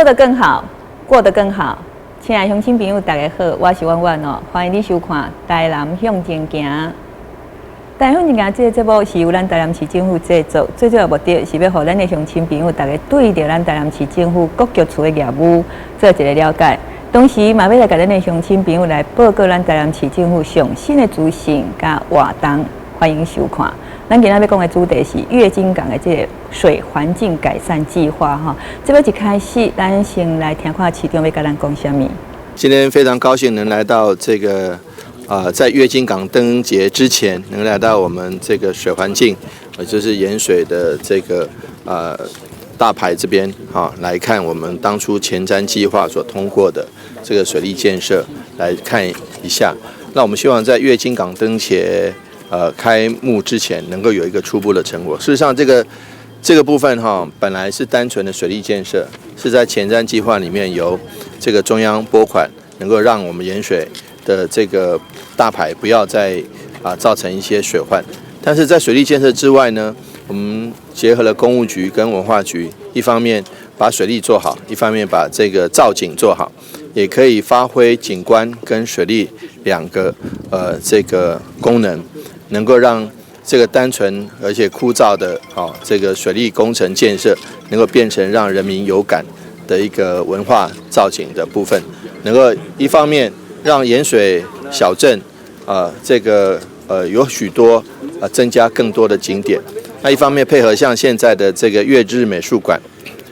說得更好，過得更好。親愛鄉親朋友，大家好，我是婉婉哦，歡迎你收看《台南向前行》。台南向前行這個節目是由咱台南市政府製作，最主要目的是欲予咱的鄉親朋友大家對著咱台南市政府各局處的業務做一個了解。同時嘛，欲來共咱的鄉親朋友來報告咱台南市政府上新的資訊佮活動，歡迎收看。咱今仔欲講的主題是月津港的這個水環境改善計劃哈。這欲一開始，咱先來聽看市長欲共咱講啥物。今天非常高興能來到這個在月津港燈節之前，能來到我們這個水環境，就是鹽水的這個大排這邊啊，來看我們當初前瞻計劃所通過的這個水利建設，來看一下。那我們希望在月津港燈節開幕之前，能夠有一個初步的成果。事實上，這個部分哈，本來是單純的水利建設，是在前瞻計劃裡面由這個中央撥款，能夠讓我們鹽水的這個大排不要再造成一些水患。但是在水利建設之外呢，我們結合了工務局跟文化局，一方面把水利做好，一方面把這個造景做好，也可以發揮景觀跟水利兩個這個功能，能夠讓這個單純而且枯燥的這個水利工程建設，能夠變成讓人民有感的一個文化造景的部分，能夠一方面讓鹽水小鎮這個有許多增加更多的景點，那一方面配合像現在的這個月日美術館，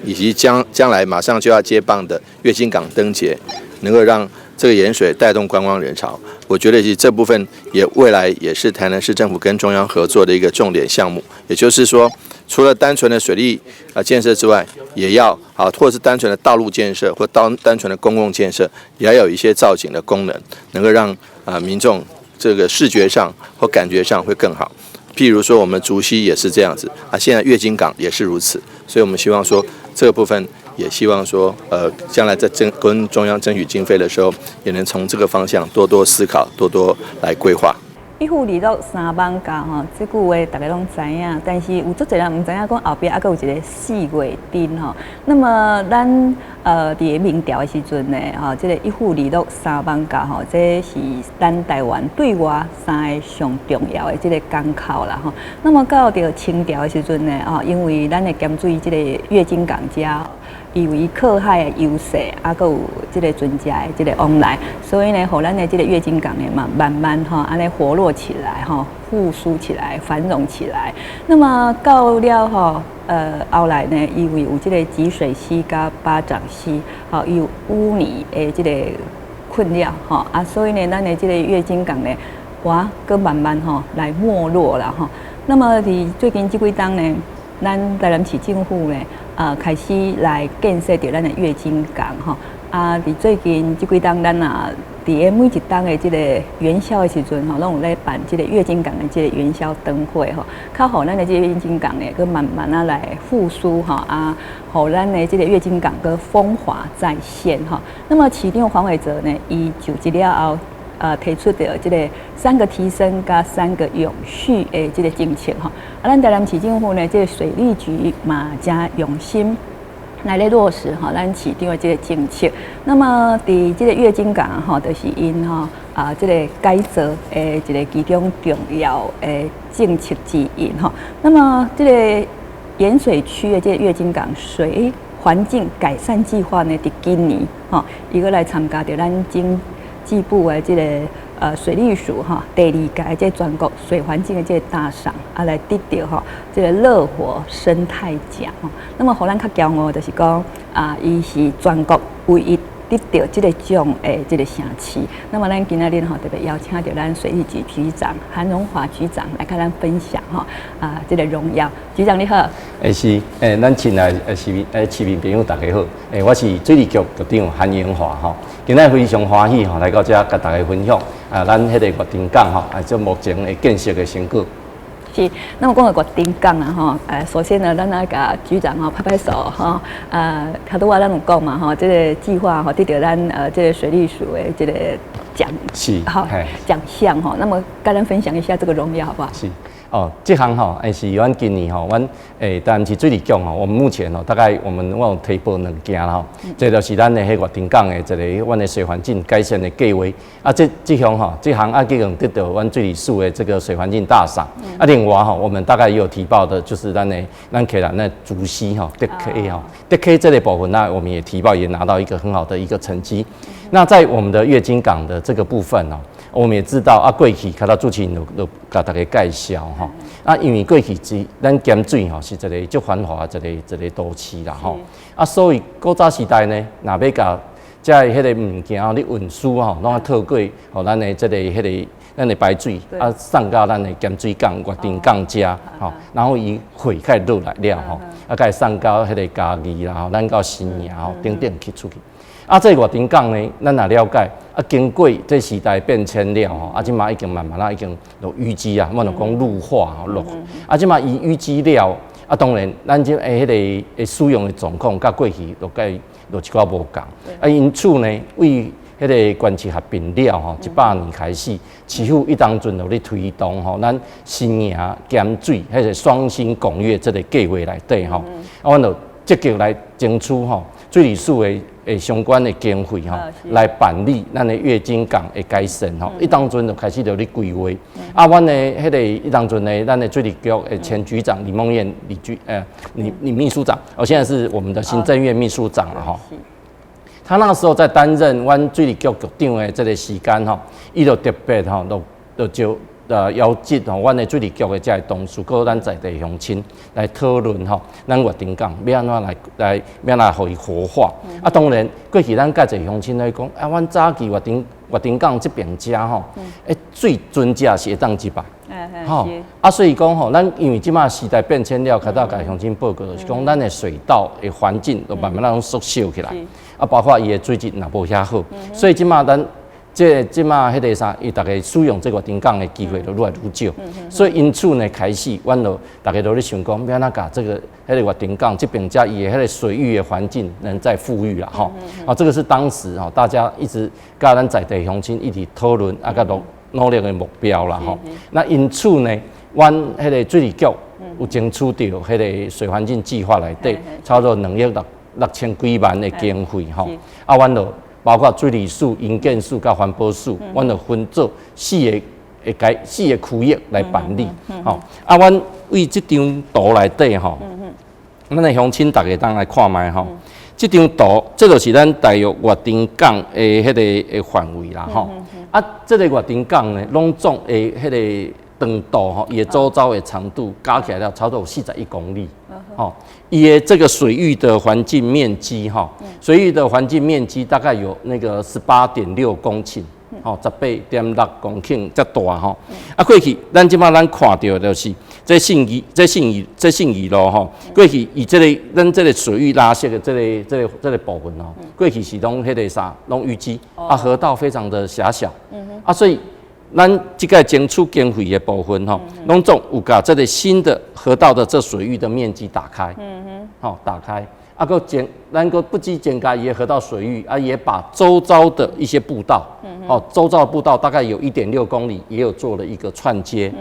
以及將來馬上就要接棒的月津港燈節，能夠讓這個鹽水帶動觀光人潮。我覺得其實這部分也未來也是台南市政府跟中央合作的一個重點項目。也就是說，除了單純的水利建設之外，也要或是單純的道路建設或單純的公共建設，也要有一些造景的功能，能夠讓民眾這個視覺上或感覺上會更好。譬如說，我們竹溪也是這樣子啊，現在月津港也是如此，所以我們希望說這個部分，也希望說，將來在跟中央爭取經費的時候，也能從這個方向多多思考，多多來規劃。一府二鹿三艋舺吼，這句話大家攏知影，但是有足濟人毋知影講後壁猶閣有一個四月鎮吼。那麼咱佇明朝的時陣呢，吼，這個一府二鹿三艋舺吼，這是咱台灣對外三个上重要的這個港口啦吼。那麼到著清朝的時陣呢，吼，因為咱的鹹水這個月津港遮，因為靠海的優勢，啊，閣有這個船隻的這個往來，所以呢，予咱的這個月津港呢嘛，慢慢吼按呢活絡起來，吼，復甦起來，繁榮起來。那麼到了吼，後來呢，因為有這個集水溪佮八掌溪，吼，有污泥的這個困擾，吼，啊，所以呢，咱的這個月津港呢，哇，閣慢慢吼來沒落啦，吼。那麼佇最近這幾冬呢，咱台南市政府呢，開始來建設著咱的月津港吼。啊，佇最近這幾冬，咱啊，佇咧每一冬的這個元宵的時陣吼，攏有咧辦這個月津港的這個元宵燈會吼，較予咱的這個月津港呢，閣慢慢仔來復甦吼，啊，予咱的這個月津港閣風華再現吼。那麼市長黃偉哲呢，伊就職了後，提出著這個三個提升佮三個永續的這個政策吼。啊，咱台南市政府呢，這個水利局嘛誠用心來咧落實吼，咱市長的這個政策。那麼佇這個月津港吼，就是𪜶吼這個改造的一個其中重要的政策之一吼。那麼這個鹽水區的這個月津港水環境改善計劃呢，佇今年吼，伊閣來參加著咱經濟部的這個水利署哈第二屆這全國水環境的這個大賞啊，來得著吼這個樂活生態獎。那麼予咱較驕傲就是講啊，伊是全國唯一得著這個獎的這個城市。那麼咱今仔日吼特別邀請著咱水利局局長韓榮華局長來共咱分享吼啊這個榮耀。局長你好。是，咱親愛的市民朋友大家好。我是水利局局長韓榮華吼。今仔非常歡喜吼，來到遮共大家分享啊，咱彼個月津港吼，啊，這目前的建設的成果。是，那麼講到月津港啊，吼，首先呢，咱來共局長吼拍拍手吼，頭拄仔咱有講嘛，吼，這個計劃吼得著咱這個水利署的這個獎，好獎項吼。那麼共咱分享一下這個榮耀好不好？是，哦，這項吼，是阮今年吼，阮台南市水利局吼，我們目前吼，大概我們我有提報兩件啦吼，這就是咱的彼月田港的一個阮的水環境改善的計劃。啊，這項吼，這項啊，已經得到阮水利署的這個水環境大賞。啊，另外吼，我們大概也有提報的，就是咱的咱客人那竹溪吼，竹溪吼，竹溪這個部分，那我們也提報，也拿到一個很好的一個成績。那在我們的月津港的這個部分哦，我們也知道啊，過去較早主持人有共大家介紹吼，啊，因為過去是咱鹹水吼是一個足繁華的一個都市啦吼，啊，所以古早時代呢，若欲共遮的彼個物件吼，你運輸吼，攏愛透過吼咱的這個彼個咱的排水啊，送到咱的鹹水港、月田港遮吼，然後伊貨開落來了吼，啊，才會送到彼個嘉義啦吼，咱到新營吼等等去出去。啊，這個月田港呢，咱若了解啊，經過這時代變遷了吼，啊，這馬已經慢慢仔已經就淤積啊，我就講陸化吼，陸。啊，這馬伊淤積了，啊，當然咱這的彼個的使用的狀況，佮過去就佮就一寡無仝。啊，因此呢，為彼個縣市合併了吼，100年開始，市府伊當陣就咧推動吼，咱新營鹹水彼個雙星拱月這個計劃內底吼，啊，阮就積極來爭取吼水利署的相關的經費吼，來辦理咱的月津港的改善吼。伊當陣就開始就咧規劃。啊，阮的彼個伊當陣的咱的水利局的前局長李孟諺李局李李秘書長，哦，現在是我們的行政院秘書長了吼。他那個時候在擔任阮水利局局長的這個時間吼，伊就特別吼，就就邀集吼，阮的水利局的遮个同事，閣咱在地鄉親來討論吼，咱月田港欲按怎來欲按怎予伊活化。啊，當然過去咱佮濟鄉親來講，啊，阮早期月田港這邊遮吼，水真正是會當入來。吼，啊，所以講吼，咱因為這馬時代變遷了，較早共鄉親報告就是講，咱的水道的環境都慢慢仔攏縮小起來，啊，包括伊的水質若無遐好，所以這馬咱這馬彼個啥，伊逐家使用這個月田港的機會就愈來愈少，所以因此呢，開始阮就逐家都咧想講，欲按怎共這個彼個月田港這邊遮伊的彼個水域的環境能再復育啦，吼，啊，這個是當時吼大家一直佮咱在地鄉親一起討論啊，佮努力的目標啦，吼。那因此呢，阮彼個水利局有爭取著彼個水環境計劃內底，差不多2億6千幾萬的經費，吼。啊，阮就包括水利署、營建署佮環保署，阮就分做四個區域來辦理，吼。啊，阮為這張圖內底吼，咱的鄉親逐家當來看覓吼。這張圖，這就是咱大約月田港的彼個的範圍啦，吼。啊，這個月田港呢，攏總的彼個長度吼，伊的周遭的長度加起來了，差不多有41公里。吼，伊的這個水域的環境面積，吼，水域的環境面積大概有那個18.6公頃，吼，18.6公頃遮大吼。啊，過去咱這馬咱看著就是這信義、這信義、這信義路吼，過去伊這個咱這個水域垃圾的這個部分吼，過去是攏彼個啥，攏淤積，啊，河道非常的狹小，啊，所以咱這個爭取經費的部分吼，攏總有共這個新的河道的這水域的面積打開，吼，打開，啊，閣增，咱閣不止增加伊的河道水域，啊，也把周遭的一些步道，哦，周遭的步道大概有1.6公里，也有做了一個串接。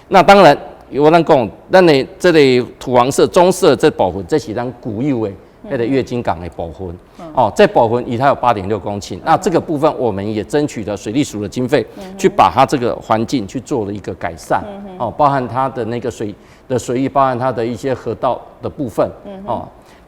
那當然，我咱講，咱的這個土黃色、棕色這部分，這是咱固有的彼個月津港的部分。哦，這部分以它有8.6公頃，那這個部分我們也爭取了水利署的經費，去把它這個環境去做了一個改善。哦，包含它的那個水的水域，包含它的一些河道的部分。哦，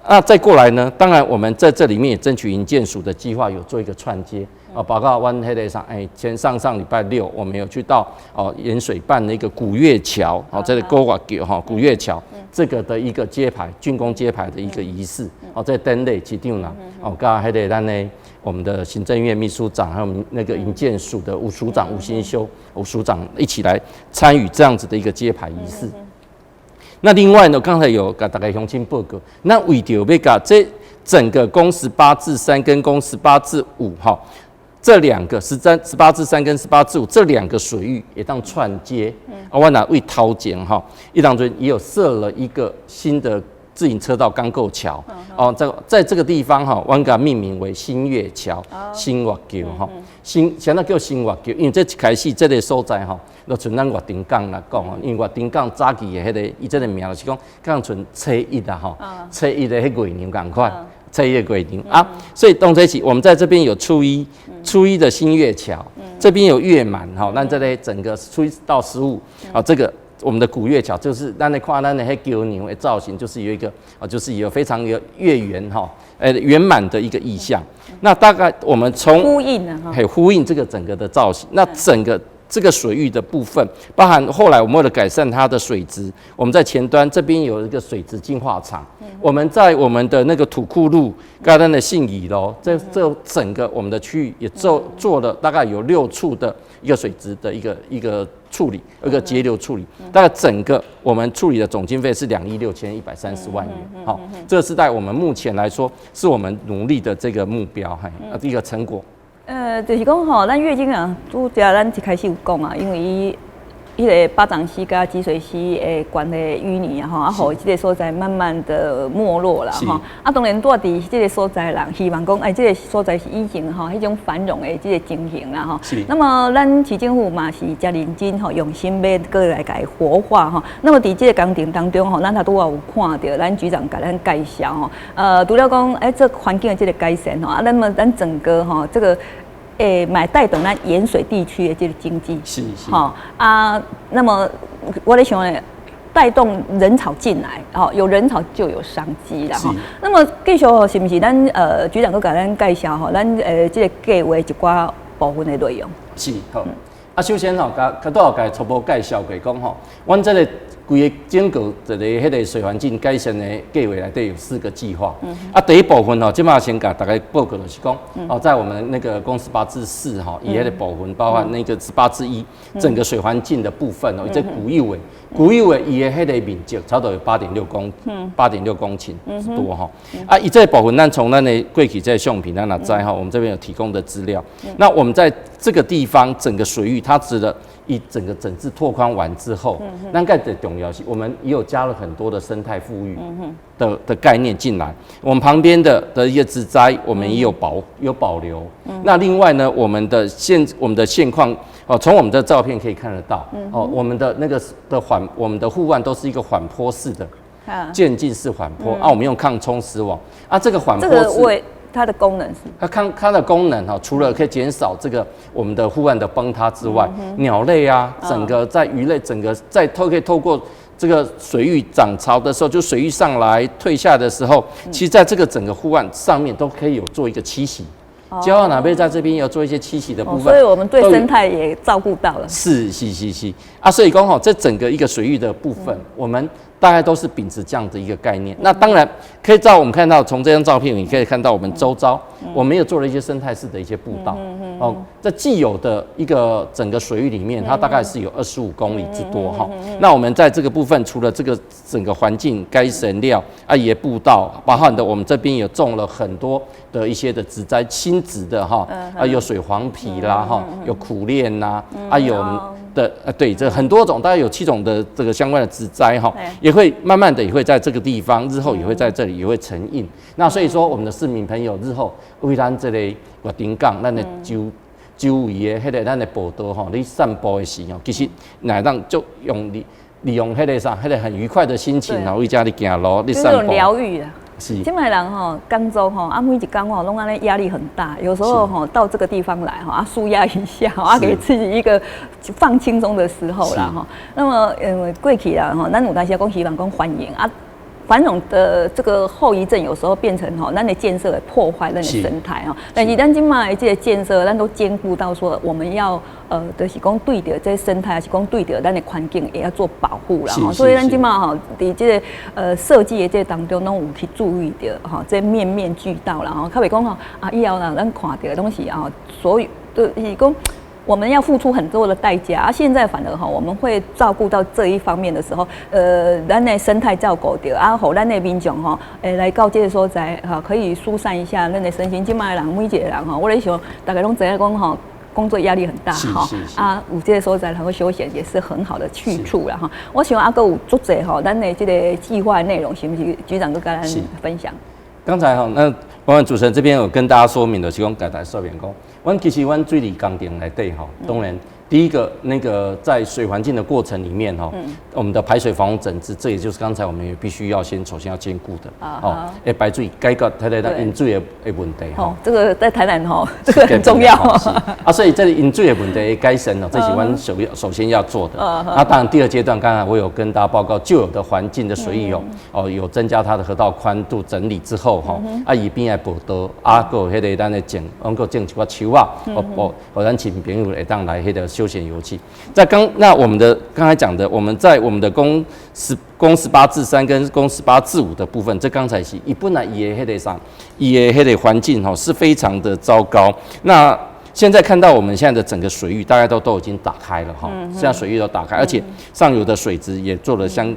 那再過來呢？當然，我們在這裡面也爭取營建署的計劃，有做一個串接。哦，包括阮彼個上，哎，前上上禮拜六，我們有去到哦鹽水辦那個古月橋，哦，這個古月橋哈，古月橋這個的一個揭牌竣工揭牌的一個儀式，哦，在典禮市長啦，哦，佮彼個咱的我們的行政院秘書長，還有我們那個營建署的吳署長吳新修吳署長一起來參與這樣子的一個揭牌儀式。那另外呢，剛才有共大家鄉親報告，那為著欲共這整個公十八至三跟公十八至五哈，這兩個18至3跟十八至五這兩個水域會當串接，啊，阮若為頭前哈，伊當陣也有設了一個新的自行車道鋼構橋。哦，在這個地方哈，阮共命名為新月橋、新月橋哈。新啥物叫新月橋？因為這一開始這个所在吼，就像咱月津港來講吼，因為月津港早期的彼个，伊這个名就是講，敢像初一啊吼，初一的彼月娘仝款，初一的月娘啊，所以當這是我們在這邊有初一，初一的新月橋，這邊有月滿吼，咱這裡整個初一到十五啊，這個。我們的古月橋就是咱來看咱的彼橋娘的造型，就是有一個啊，就是有非常有月圓哈，圓滿的一個意象。那大概我們從呼應啊，嘿，呼應這個整個的造型。那整個這個水域的部分，包含後來我們為了改善它的水質，我們在前端這邊有一個水質淨化廠。我們在我們的那個土庫路、高丹的信義路，這整個我們的區域也做了大概有六處的一個水質的一個處理，一個截流處理，大概整個我們處理的總經費是2億6130萬元。好，這個是在我們目前來說，是我們努力的這個目標，哈，一個成果。就是講吼，咱月津港拄才咱一開始有講啊，因為伊彼个八掌溪佮積水溪的關係淤泥啊吼，啊，予這个所在慢慢的沒落啦吼。啊，當然住佇這个所在人希望講，欸，這个所在是以前吼彼種繁榮的這个情形啦吼。那麼咱市政府嘛是誠認真吼，用心欲閣來共伊活化吼。那麼佇這个工程當中吼，咱頭拄仔有看著咱局長共咱介紹吼，除了講欸，這環境的這个改善吼，啊，那麼咱整個吼這个欸，嘛帶動咱鹽水地區的這个經濟，吼啊，那麼我咧想咧，帶動人潮進來，吼，有人潮就有商機啦，吼。那麼繼續是毋是咱局長閣共咱介紹吼，咱這个計劃一寡部分的內容？是好。啊，首先吼，共較拄仔共初步介紹過講吼，阮這个規个整個一个彼个水環境改善的計劃內底有四個計劃。啊，第一部分吼，這馬先共大家報告就是講，哦，在我們那個公18之4吼，伊彼个部分包括那個18之1，整個水環境的部分哦，這古有的，古有的伊的彼个面積差不多有8.6公頃之多吼。啊，伊這个部分咱從咱的過去這个相片咱也知吼，我們這邊有提供的資料。那我們在這個地方整個水域，它值得一整個整治拓寬完之後，咱閣最重要是，我們也有加了很多的生態復育的概念進來。我們旁邊的一個植栽，我們也有保留。那另外呢，我們的現況哦，從我們的照片可以看得到哦，我們的那個的緩，我們的護岸都是一個緩坡式的漸進式緩坡啊，我們用抗沖蝕網啊，這個緩坡是。它的功能是？它的功能哈，除了可以減少這個我們的護岸的崩塌之外，鳥類啊，整個在魚類整個在可以透過這個水域漲潮的時候，就水域上來退下的時候，其實在這個整個護岸上面都可以有做一個棲息。鳥仔若欲在這邊有做一些棲息的部分，所以我們對生態也照顧到了。是是是是啊，所以講吼，這整個一個水域的部分，我們大概都是秉持這樣的一個概念。那當然可以照我們看到，從這張照片你可以看到，我們周遭我們也做了一些生態式的一些步道。哦，在既有的一個整個水域裡面，它大概是有25公里之多哈。那我們在這個部分，除了這個整個環境改善了啊，也步道，包含的我們這邊也種了很多的一些的植栽，親子的哈，啊有水黃皮啦哈，有苦楝吶，啊有的對，這很多種，大概有七種的這個相關的植栽哈，也會慢慢的也會在這個地方，日後也會在這裡也會成蔭。那所以說，我們的市民朋友日後為咱這個月津港，咱的周圍的彼个咱的步道吼，你散步的時候，其實會當就用利用彼个啥，彼个很愉快的心情，然後為遮咧行路，咧散步。療癒啊。是。這擺人吼工作吼啊，每一工吼攏按呢壓力很大，有時候吼到這個地方來吼啊，舒壓一下，啊，給自己一個放輕鬆的時候啦吼。那麼過去啦吼，咱有當時講希望講繁榮啊。繁榮的這個後遺症，有時候變成吼，咱的建設會破壞咱的生態吼。但是咱這擺的這個建設，咱都兼顧到說，我們要就是講對著這生態，還是講對著咱的環境，也要做保護啦。所以咱這擺吼，佇這个設計的這個當中，攏有去注意著吼，這面面俱到啦吼。較袂講吼啊，以後啦，咱看著的東西啊，所有就是講，我們要付出很多的代價啊！現在反而哈，我們會照顧到這一方面的時候，咱的生態照顧著啊，予咱的民眾吼，來到這個所在哈，可以疏散一下咱的身心。這擺的人每一個人吼，我咧想，大家攏知影講吼，工作壓力很大哈，啊，有這個所在能夠休閒也是很好的去處啦哈。我想啊，閣有足濟吼，咱的這個計劃內容是毋是局長閣共咱分享？剛才吼，那我們主持人這邊有跟大家說明的，是講共大家說明講，阮其實阮水利工程內底吼，當然第一個那個在水環境的過程裡面吼，我們的排水防洪整治，這也就是剛才我們也必須要先首先要兼顧的哦，會排水解決它的淹水的問題吼。這個在台南吼，這個很重要。啊，所以這個淹水的問題的改善哦，這是阮首先要做的。那當然第二階段，剛才我有跟大家報告，舊有的環境的水域哦，哦有增加它的河道寬度，整理之後吼，啊伊邊的步道啊，閣有彼個咱的種，阮閣種一寡樹仔，哦哦，予咱市民朋友會當來彼個休閒遊憩。在剛那我們的剛才講的，我們在我們的公18至3跟公18至5的部分，這剛才是伊本來伊的彼個啥，伊的彼個環境吼是非常的糟糕。那現在看到我們現在的整個水域，大概都已經打開了哈，現在水域都打開，而且上游的水質也做了相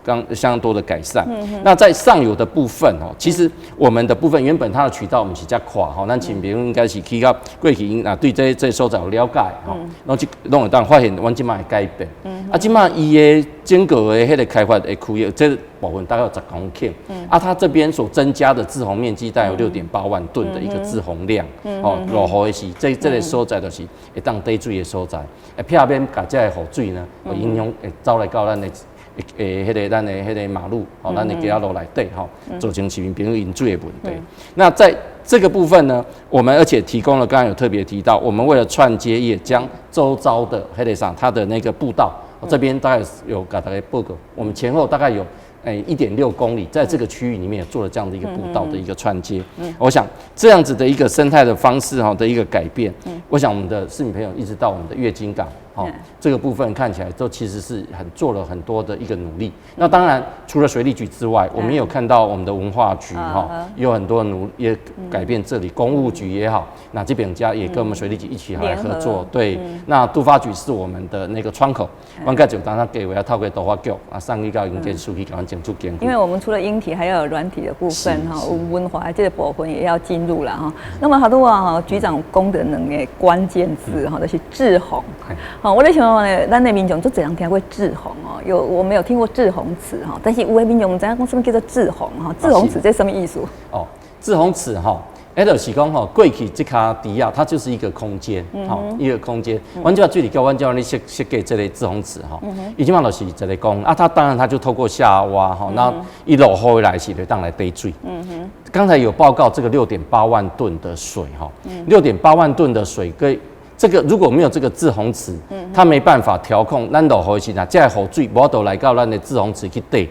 當多的改善。那在上游的部分哦，其實我們的部分原本它的渠道毋是遮寬吼，咱前邊應該是去到過去啊，對這所在有了解吼，攏這攏會當發現阮這馬會改變。啊，這馬伊的整個的彼個開發的區域，這部分大概有10公頃。啊，它這邊所增加的滯洪面積大概有6.8萬噸的一個滯洪量。哦，落雨的時，這個所在就是會當貯水的所在，會避免共這个雨水呢，影響會走來到咱的。欸，彼個咱的彼個馬路，吼，咱的街仔路內底，吼，造成市民朋友淹水的問題。那在這個部分呢，我們而且提供了，剛剛有特別提到，我們為了串接，也將周遭的彼個啥，它的那個步道，這邊大概有共大家報告，我們前後大概有1.6公里，在這個區域裡面也做了這樣的一個步道的一個串接。我想這樣子的一個生態的方式哈的一個改變，我想我們的市民朋友一直到我們的月津港。哦，這個部分看起來都其實是很做了很多的一個努力。那當然，除了水利局之外，我們也有看到我們的文化局哈，有很多努也改變這裡，工務局也好，那這邊家也跟我們水利局一起來合作。對，那都發局是我們的那個窗口，阮蓋就當他給我要透過都發局啊，送去到營建署去共阮爭取經費。因為我們除了硬體，還要有軟體的部分哈，文化這個部分也要進入了哈。那麼好多啊，局長講的兩個關鍵字哈，就是滯洪。好，我咧想咧，咱的民眾足濟人聽過滯洪哦，有我沒有聽過滯洪池哈，但是有的民眾毋知影講啥物叫做滯洪哈，滯洪池這什麼意思？哦，滯洪池哈，彼就是講吼，過去這跤池仔，它就是一個空間，吼，一個空間。阮這水利局，阮叫你設計這個滯洪池吼，伊這馬就是一個講啊，它當然它就透過下挖吼，那伊落雨來時就當來貯水。剛才有報告這個六點八萬噸的水哈，六點八萬噸的水跟這個如果沒有這個滯洪池，它沒辦法調控。咱落雨時啊，這个雨水無法度來到咱的滯洪池去貯。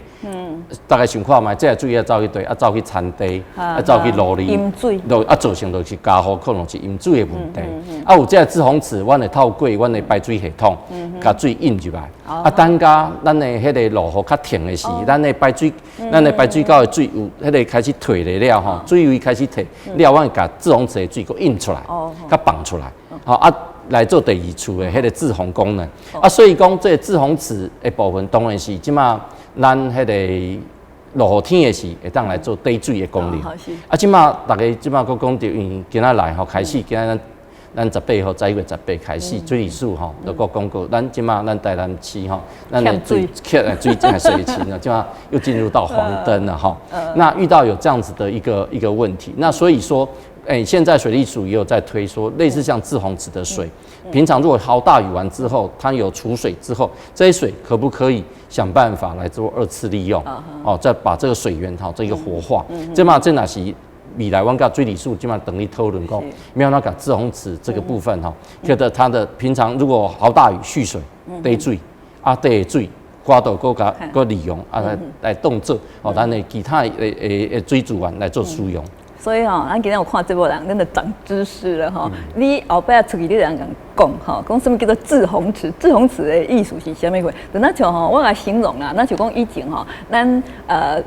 大家想看覓，這个水愛走去佗，啊走去田地，啊走去路裡，淹水，啊造成就是加雨可能是淹水的問題。啊有這个滯洪池，阮會透過阮的排水系統，共水引入來。啊等甲咱的彼个落雨較停的時，咱的排水溝的水有彼个開始退了吼，水位開始退了，阮會共滯洪池的水閣引出來，閣放出來。好啊，來做第二次的彼個滯洪功能。啊，所以講這個滯洪池的部分，當然是這馬咱彼個落雨天的時，會當來做貯水的功能。啊，這馬大家這馬閣講著，因為今仔來吼開始，今仔咱18號，11月18開始，水利署吼就閣公告，咱這馬咱台南市吼，咱的水缺水水水情啊，這馬又進入到黃燈了吼。那遇到有這樣子的一個問題，那所以說，欸，現在水利署也有在推說，類似像滯洪池的水，平常如果豪大雨完之後，它有儲水之後，這些水可不可以想辦法來做二次利用？哦，再把這個水源吼這個活化。這馬這若是未來，阮佮水利署這馬等於討論講，欲按怎共滯洪池這個部分吼，覺得它的平常如果豪大雨蓄水貯水，啊貯水。掛到閣共閣利用啊來當做哦，咱的其他的水資源來做使用。所以吼，咱今仔有看節目人，咱就長知識了吼。你後擺出去，你就通共講吼，講啥物叫做滯洪池？滯洪池的意思是啥物貨？就若像吼，我來形容啦，若像講以前吼，咱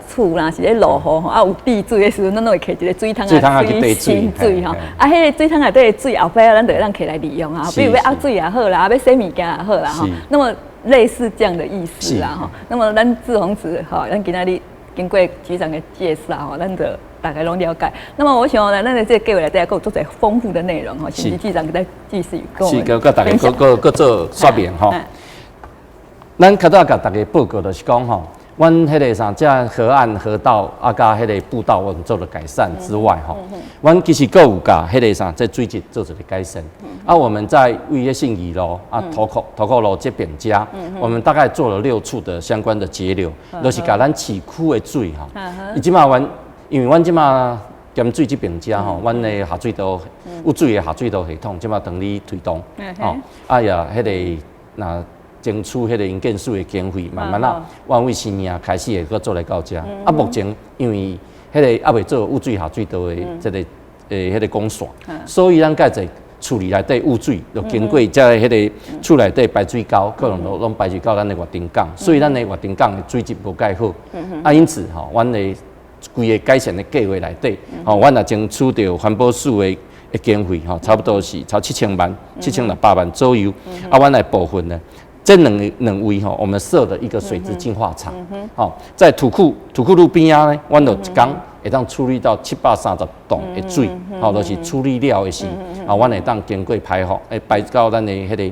厝若是咧落雨吼，啊有滴水的時陣，咱攏會揢一個水桶仔水盛水吼。啊，彼个水桶內底的水後擺咱就會當揢來利用啊，比如欲壓水也好啦，啊欲洗物件也好啦吼。那麼類似這樣的意思啦吼。那麼咱滯洪池吼，咱今仔日經過局長的介紹吼，咱就。大家攏了解。那麼我想呢，咱的這個計劃內底閣有足濟豐富的內容吼，是毋是局長再繼續跟我們是，閣佮大家閣閣閣做說明吼。咱較早共大家報告就是講吼，阮彼个啥，這河岸河道啊，佮彼个步道，我們做了改善之外，吼，阮其實閣有共彼个啥，這水質做一個改善。啊，我們在位彼信義路啊、土庫路這邊遮，我們大概做了六處的相關的截流，就是共咱市區的水吼。伊這馬阮，因為阮這馬鹹水這邊遮吼，阮的下水道污水的下水道系統，這馬當咧推動，吼，啊也彼个若爭取彼個營建署的經費，慢慢仔，阮為新營開始會閣做來到遮。啊，目前因為彼個猶未做污水下水道的這个彼个管線，所以咱蓋濟厝裡內底污水，就經過這个彼个厝內底排水溝，可能攏排水到咱的月津港，所以咱的月津港的水質無蓋好。啊，因此吼，阮的規個改善的計劃內底，吼，阮也爭取著環保署的經費，吼，差不多是超7000萬、7600萬左右。啊，阮來部分呢，這兩位吼，我們設的一個水質淨化廠，吼，在土庫路邊仔呢，阮就一工會當處理到730噸的水，吼，就是處理了的時，啊，阮會當經過排放，會排到咱的彼个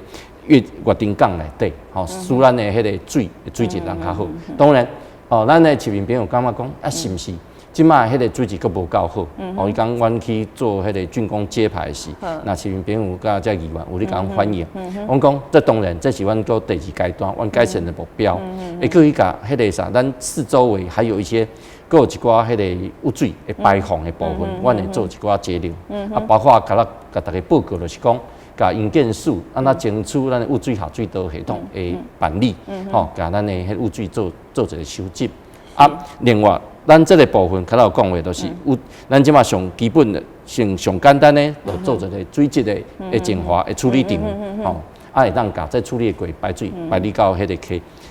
月津港內底，吼，使咱的彼个水水質通較好。當然，哦，咱的市民朋友感覺講，啊，是毋是？這馬彼個水質閣無夠好，哦，伊講阮去做彼個竣工揭牌時，若市民朋友佮這議員有咧共阮反映，阮講這當然這是阮閣第二階段，阮改善的目標，會閣去共彼個啥，咱四周圍還有一些，閣有一寡彼個污水的排放的部分，阮會做一寡截流，啊，包括較早共大家報告就是講，共營建署按怎爭取咱的污水下水道系統的辦理，吼，共咱的彼污水做一個收集，啊，另外，咱這個部分較早有講的，就是有咱這馬上基本的、上上簡單的，就做一個水質的淨化的處理廠，吼，啊會當共這處理的過排水排入到彼個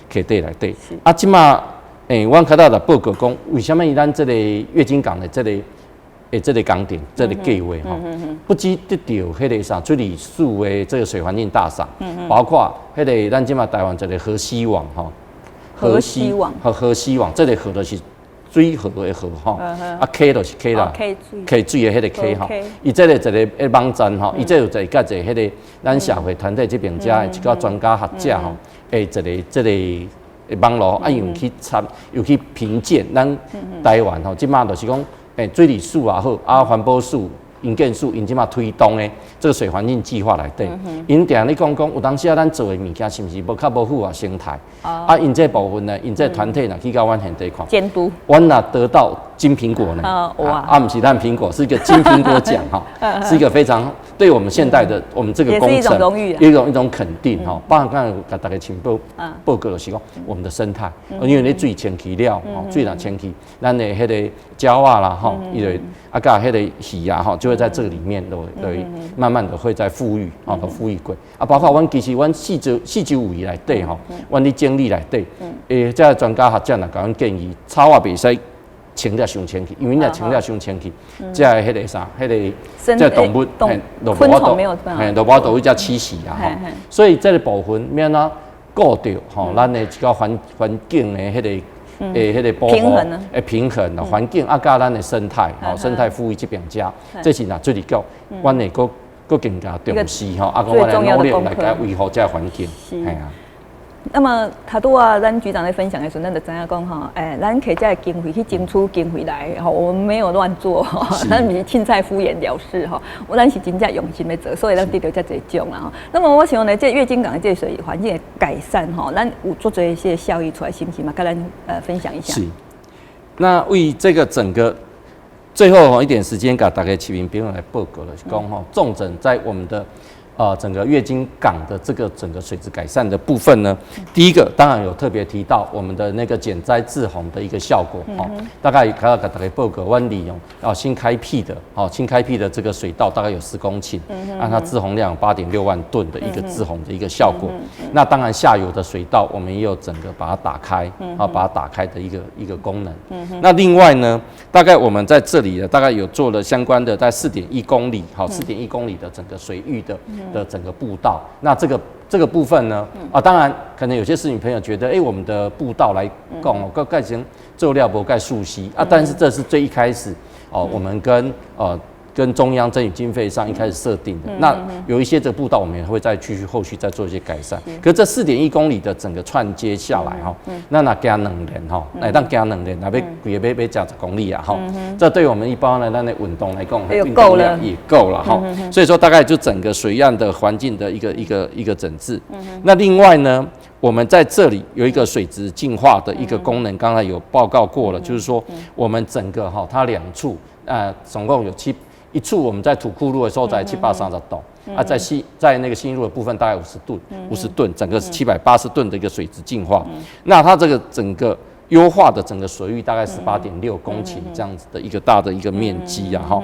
溪底內底。啊，這馬阮較早就報告講，為啥物咱這個月津港的這個工程、這個計劃吼，不只得著彼個啥水利署的這個水環境大賞，包括彼個咱這馬台灣一個河溪網吼，河溪網和河溪網，這個河就是水河的河吼，啊溪就是溪啦，溪水的彼个溪吼，伊這個一个網站吼，伊這有一個佮一個彼个咱社會團體這邊遮的一個專家學者吼，的一個這个網路啊，有去參，有去評鑑咱台灣吼，這馬就是講，水利署也好，啊環保署、營建署，𪜶這馬推動的這個水環境計劃內底，𪜶定咧講講，有當時啊，咱做的物件是毋是無較無符合生態？啊，𪜶這部分呢，𪜶這團體若去到阮現地看，監督，阮若得到金蘋果呢？啊，毋是爛蘋果，是一個金蘋果獎哈，是一個非常對我們現代的我們這個工程一種肯定哈。包含剛才共大家請報告就是講我們的生態，因為你水清氣了，水若清氣，咱的彼個鳥仔啦吼，伊就啊，佮彼個魚啊吼，就會在這裡面都慢慢的會在復育，啊，都復育過。啊，包括阮其實阮四周圍內底吼，阮咧整理內底，這個專家學者若共阮建議，草仔袂使清得傷清氣，因為若清得傷清氣，這个彼個啥，彼个這動物，都無法度，都無法度去遮棲息啊，吼。所以這个部分欲按怎顧著吼，咱的一個環境的彼個保護的平衡啊，環境啊，佮咱的生態吼，生態復育這邊遮，這是若水利局，阮會閣更加重視吼，啊，閣阮來努力來共維護這个環境，係啊。那麼，頭拄仔咱局長咧分享的時陣，咱就知影講吼，咱摕這个經費去爭取經費來，吼，我們沒有亂做，咱毋是凊彩敷衍了事吼，咱是真正用心咧做，所以咱得著遮濟獎啦吼。那麼，我想呢，這月津港的這水環境的改善吼，咱有做這一些效益出來，是毋是嘛？共咱分享一下。是。那為這個整個最後一點時間，共大家市民朋友來報告的是講吼，重整在我們的整個月津港的這個整個水質改善的部分呢，第一個當然有特別提到我們的那個減災滯洪的一個效果，哦，大概較早共大家報告，阮利用哦新開闢的這個水道大概有10公頃，按它滯洪量8.6萬噸的一個滯洪的一個效果。那當然下游的水道我們也有整個把它打開，啊，把它打開的一個功能。那另外呢，大概我們在這裡呢，大概有做了相關的在四點一公里，好，四點一公里的整個水域的整個步道，那這個部分呢，啊，當然可能有些市民朋友覺得，欸，我們的步道來講哦，閣蓋成做了無蓋熟悉啊，但是這是最一開始。哦，我們跟中央爭取經費上一開始設定的，那有一些這個步道，我們也會再繼續後續再做一些改善。可是這4.1公里的整個串接下來哈，那若行2年吼，會當行兩年，若欲規个欲行10公里啊哈，這對我們一般的咱的運動來講，運動量也夠了哈。所以說大概就整個水岸的環境的一個整治。那另外呢，我們在這裡有一個水質淨化的一個功能，剛才有報告過了，就是說我們整個哈，它兩處總共有七。一處我們在土庫路的時候在730噸，啊，在那個新路的部分大概50噸，50噸，整個是780噸的一個水質淨化。那它這個整個優化的整個水域大概18.6公頃這樣子的一個大的一個面積啊，哈。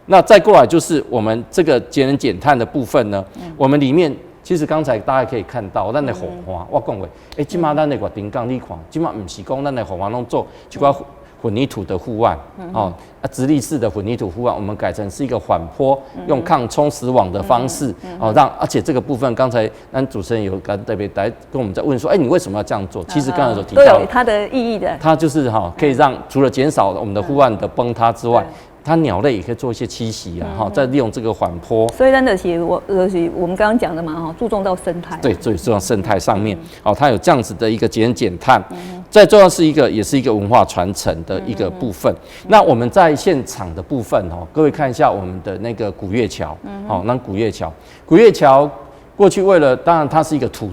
那再過來就是我們這個節能減碳的部分呢，我們裡面其實剛才大家可以看到，咱的護岸，我講過，欸，這馬咱的月津港你看，這馬毋是講咱的護岸攏做一寡混凝土的護岸，哦，啊，直立式的混凝土護岸，我們改成是一個緩坡，用抗沖蝕網的方式，哦，讓，而且這個部分剛才咱主持人有跟特別來跟我們在問說，哎，你為什麼要這樣做？其實剛才所提到，都有它的意義的，它就是哈，可以讓除了減少我們的護岸的崩塌之外，它鳥類也可以做一些棲息啊，哈，再利用這個緩坡。所以真的是我，就是我們剛剛講的嘛，哈，注重到生態。對，最重要生態上面，哦，它有這樣子的一個節能減碳，再重要是一個，也是一個文化傳承的一個部分。那我們在現場的部分，哦，各位看一下我們的那個古月橋，哦，那古月橋，古月橋過去為了，當然它是一個土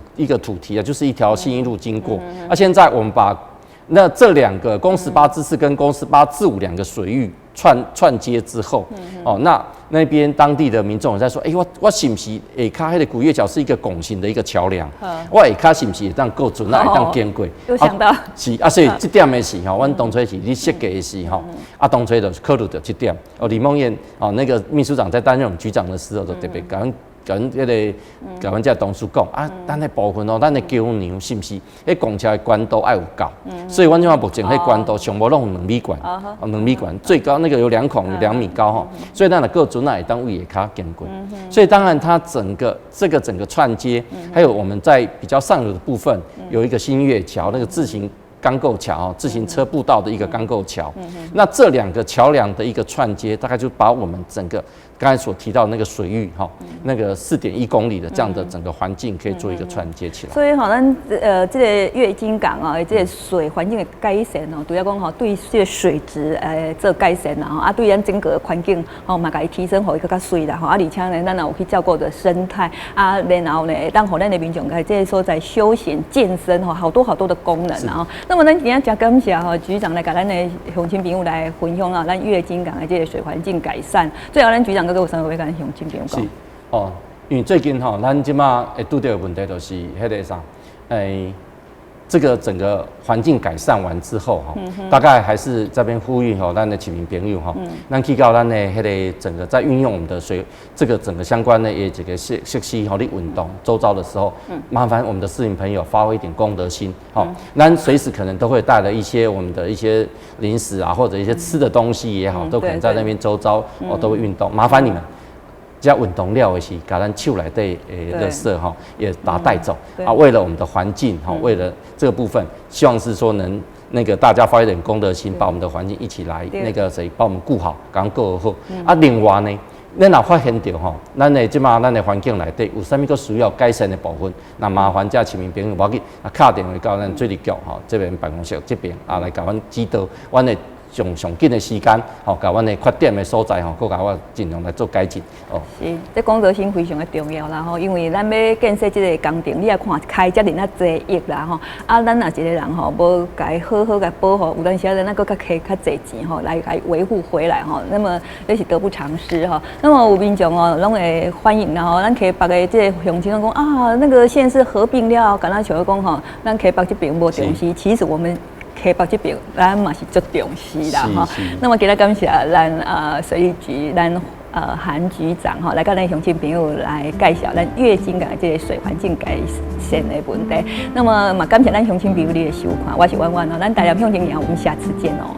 堤啊，就是一條信義路經過。那現在我們把那這兩個公18之4跟公18之5兩個水域串接之後，哦，那邊當地的民眾在說，欸，我是毋是下跤彼個古月橋是一個拱形的一個橋梁，我下跤是毋是會當過船啊，會當經過？有想到。是啊，所以這點的是吼，阮當初是咧設計的時吼，啊，當初就考慮著這點。哦，李孟諺哦，那個秘書長在擔任我們局長的時候，就特別共阮彼個共阮這同事講啊，咱彼部分哦，咱的橋梁是毋是？彼拱橋的懸度愛有夠，所以阮這馬目前彼懸度上無攏有2米懸，哦，兩米懸，最高那個有兩孔有2米高吼，所以咱若過船仔會當位下跤經過。所以當然它整個這個整個串接，還有我們在比較上游的部分有一個新月橋，那個自行鋼構橋，自行車步道的一個鋼構橋。那這兩個橋梁的一個串接，大概就把我們整個剛才所提到那個水域哈，那個4.1公里的這樣的整個環境可以做一個串接起來。所以吼，咱這個月津港啊，這個水環境的改善哦，除了講吼對這個水質做改善啦，啊對咱整個環境吼嘛共伊提升，予伊閣較媠啦吼，啊而且呢，咱也有去照顧著生態啊，然後呢，會當予咱的民眾佇這個所在休閒健身吼，好多好多的功能啊。那麼咱今仔誠感謝吼局長來共咱的鄉親朋友來分享啊，咱月津港的這個水環境改善。最後，咱局長閣閣有啥話欲共咱鄉親朋友講？是哦，因為最近吼，咱這馬會拄著的問題就是彼個啥，欸，這個整個環境改善完之後，哈，大概還是這邊呼籲吼，咱的市民朋友哈，咱去到咱的彼個整個在運用我們的水，這個整個相關的這個設施吼，咧運動周遭的時候，麻煩我們的市民朋友發揮一點公德心，吼，咱隨時可能都會帶了一些我們的一些零食啊，或者一些吃的東西也好，都可能在那邊周遭哦都會運動，麻煩你們。遮運動了的時，共咱手內底的垃圾吼，也把它帶走啊。為了我們的環境吼，為了這個部分，希望是說能那個大家發一點公德心，把我們的環境一起來那個誰幫我們顧好，共顧好。啊，另外呢，咱若發現著吼，咱的這馬咱的環境內底有啥物閣需要改善的部分，那麻煩遮市民朋友無要緊，啊，敲電話到咱水利局吼這邊辦公室這邊啊，來共阮指導，阮會上上緊的時間，吼，共阮的缺點的所在吼，閣共我盡量來做改進。哦，是，這公德心非常的重要啦吼，因為咱欲建設這個工程，你也看開遮爾仔濟億啦吼，啊，咱若一個人吼無共伊好好共保護，有當時仔咱閣較揢較濟錢吼來維護回來吼，那麼這是得不償失吼。那麼有民眾哦，攏會歡迎啦吼，咱溪北的這個鄉親攏講啊，那個縣市合併了，敢若像講吼，咱溪北這邊無重視，其實我們溪北這邊，咱嘛是足重視啦吼。那麼今仔感謝咱水利局咱韓局長吼，來共咱鄉親朋友來介紹咱月津港這個水環境改善的問題。那麼嘛感謝咱鄉親朋友你的收看，我是婉婉哦，咱台南向前行，我們下次見哦。